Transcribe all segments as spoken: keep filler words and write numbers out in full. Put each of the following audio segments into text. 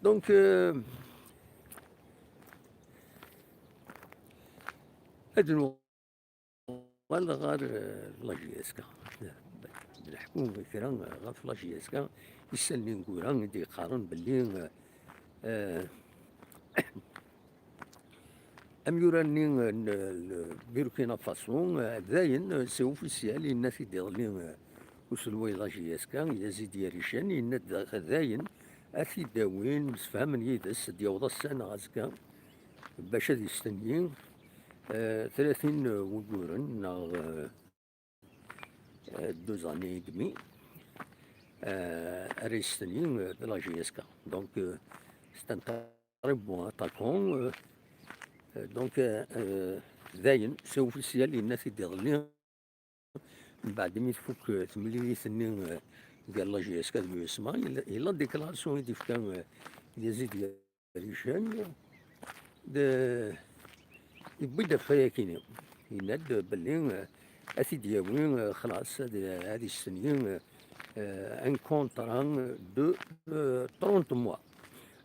Donc, euh, ad nuɣal ɣer, euh, la J S K. Ad neḥku kra ɣef la J S K, issallen ineggura i d-yeqqaren belli, euh, amyurar-nni n, n Burkina Faso, euh, dayen, euh, c'est officiel, yenna-t-id iḍelli, euh, uselway n la J S K, Yazid Yaricen, yenna-d daɣ dayen ad t-id-awin, msefhamen yid-s, ad d-yaweḍ ass-a neɣ azekka, bac ad yestenyi, euh, tlatin wuguren neɣ, euh, euh, deux années et demie, euh, ara yestenyi, euh, de la J S K. Donc, euh, c'est un très bon attaquant. Euh, euh, donc, euh, euh, dayen, c'est officiel, yenna-t-id iḍelli. Mbeɛd mi tfuk, euh, temlilit-nni, euh, gar la J S K d l'U S M A, il, il a déclaration i d-ifka, euh, Yazid Ricen, d, yewwi-d ɣef wayakini. Yenna-d belli, euh, ad t-id-yawi, euh, xlas, ad, ad istenyi, euh, un contrat de, euh, trente mois.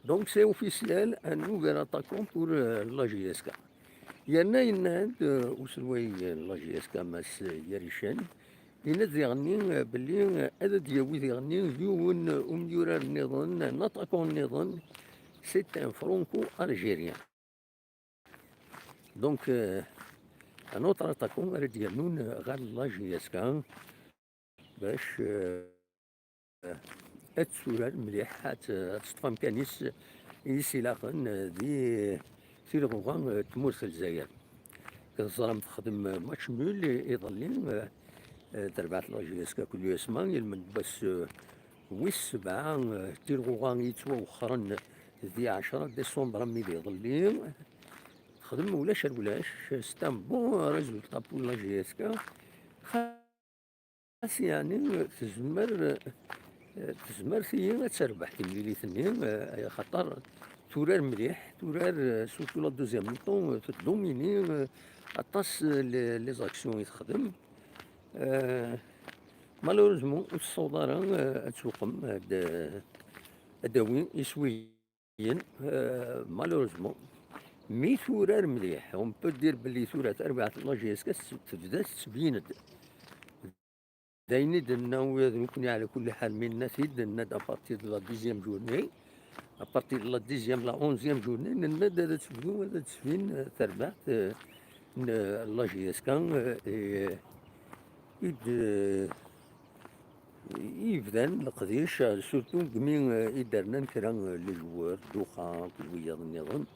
Donc, c'est officiel, un nouvel attaquant pour, euh, la J S K. Yerna yenna-d, euh, uselway n la J S K, Mass Yaricen, yenna-d diɣenni, euh, belli, euh, ad d-yawi diɣenni yiwen, euh, umyurar nniḍen, un attaquant nniḍen, c'est un franco-algérien. Donc, euh, un autre attaquant ara d-yernun, euh, ɣer la J S K, bac, euh, ad turar mliḥ, ad, ad teṭṭef amkan-is i s-ilaqen, euh, di tirɣuɣa, euh, tmurt n Lezzayer. Teẓram texdem, euh, match nul i, iḍelli, euh, euh, terbeḥ la J S K akked l'U S M A, ilmend n wass, euh, wis sebɛa, euh, tirɣuɣa yettwawexxren di ɛecra décembre, mi d iḍelli. Texdem ulac ar ulac, c'est un bon résultat pour la J S K. Xas yeɛni tezmer, tezmer tigi ad terbeḥ timlilit-nni, eh, axaṭer turar mliḥ, turar, eh, surtout la deuxième mi-temps, eh, teddomini, eh, aṭas, eh, les, les actions i texdem. Eh, malheureusement, ur tessaweḍ ara, eh, ad tuqem, ad, ad d-tawi iswiyen, eh, malheureusement. Mi turar mliḥ, on peut dire belli tura tarbaɛt n la J S K tebda tettbin-d. D ayen i d-nenna ula d nekkni, ɛla kulli ḥal, mi nenna-t-id, nenna-d à partir de la dixième journée, à partir de la dixième, la onzième journée, nenna-d ad tebdu, ad tebin, eh, terbaɛt, eh, n, eh, la J S K, eh, i d-, eh, i yebdan leqdic, eh, surtout deg mi, eh, i d-rnan kra, eh, les joueurs, Duxa akked wiyaḍ nniḍen,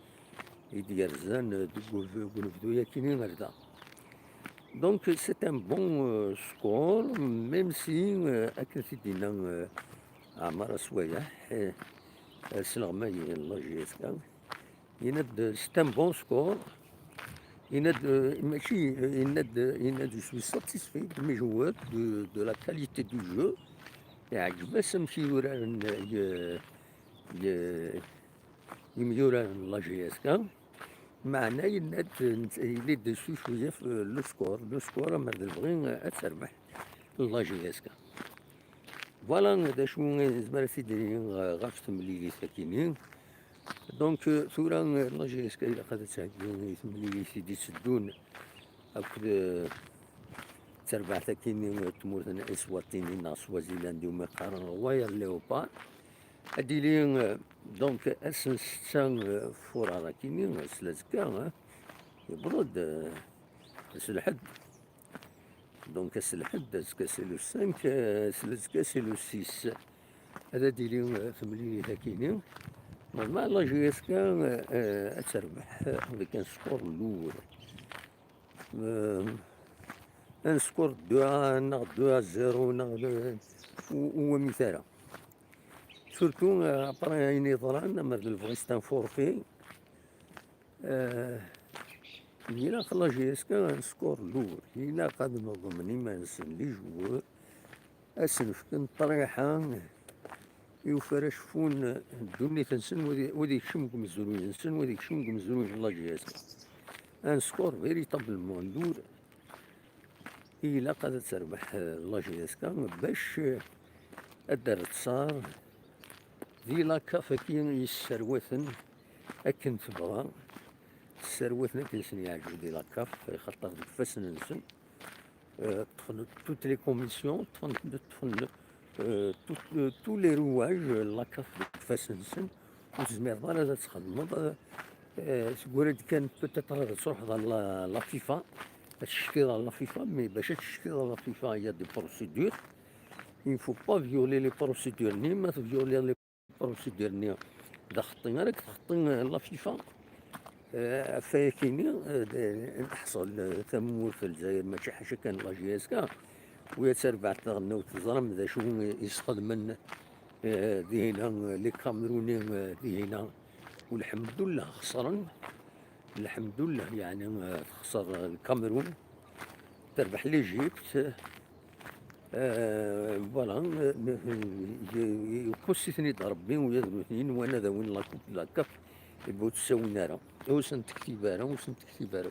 i d-yerzan, eh, deg ul-, deg unebdu-yakini ar da. Donc, c'est un bon, euh, score, même si, euh, akken t-id-yenna, euh, Ɛmar Aswayeḥ, euh, asleɣmay n la J S K, yenna-d, c'est un bon score. Yenna-d, euh, mačči, euh, yenna-d, yenna-d, je suis satisfait de mes joueurs, de, de la qualité du jeu. Iɛǧeb-as amek i uraren, euh, y-, y-, yimyuraren n la J S K. Meɛna yenna-d, yili-d dessus cwiya f le score. Le score, amer d lebɣi, ad terbeḥ la J S K. Voilà d acu i nezmer ad t-id-nini ɣef temlilit-agi-nni. Donc, tura, la J S K ilaq ad tettheggi i temlilit i d-itteddun akked, eh, terbaɛt-agi-nni n tmurt n Eswatini neɣ Swaziland, umi qqaren Royal Leopard. Ad d-yili, eh, donc, ass n ssetta, eh, furar akini, ass n azekka, eh, yewweḍ-d, eh, ass n lḥedd. Donc, ass n lḥedd, azekka c'est le cinq, eh, ass n azekka c'est le six. Ad d-yili, eh, temlilit akini. Normalement, la J S K, eh, eh, ad terbeḥ, eh, avec un score lourd. Euh, un score deux à un, neɣ deux à zéro, neɣ, euh, u, u wamek ara. Surtout, euh, après ayen yeḍran, amer d lebɣi c'est un forfait. Euh, ilaq la J S K un score lourd. Ilaq ad neḍmen iman-nsen les joueurs. Ad sen-fken ṭṭriḥa i ufara ceffun ddunit-nsen, wad, wad ikcem deg umezruy-nsen, wad ikcem deg umezruy n la J S K. Un score véritablement lourd i ilaq ad terbeḥ, eh, la J S K bac, eh, ad d-terr ttṣar Di la CAF-agi yesserwaten akken tebɣa, tesserwaten akken sen-yeɛǧeb di la CAF, xaṭer deg ifassen-nsen, eh, ṭṭfen toutes les commissions, ṭṭfen, ṭṭfen, eh, tout, eh, tous les rouages, eh, la CAF deg ifassen-nsen, ur tezmireḍ ara ad txedmeḍ, eh, eh, seg wara d-kan peut-être ad truḥeḍ ɣer la, la FIFA, ad teckiḍ ɣer la FIFA, mais bac ad teckiḍ ɣer la FIFA, il y a des procédures. Il ne faut pas violer les procédures-nni, ma tevioleḍ les procédures-nni d axeṭṭi ara k-txeṭṭi la FIFA. Eh, ɣef wayagi-nni, eh, d-, neḥṣel, eh, tamurt n Lezzayer, mačči ḥaca kan la J S K, u yat tarbaɛt taɣelnawt teẓram d acu i sxedmen, eh, dihina, eh, les Camerounais, eh, dihina, u lḥemdullah xesren, lḥemdullah, yeɛni, eh, texṣer Lkamerun, terbeḥ l'Égypte, eh, voilà, eh, yeqqus-iten-id Rebbi, u yat nutni nwan ad awin la coupe de la CAF, iba ur tt-ssawin ara, ur sen-tektib ara, ur sen-tektib ara.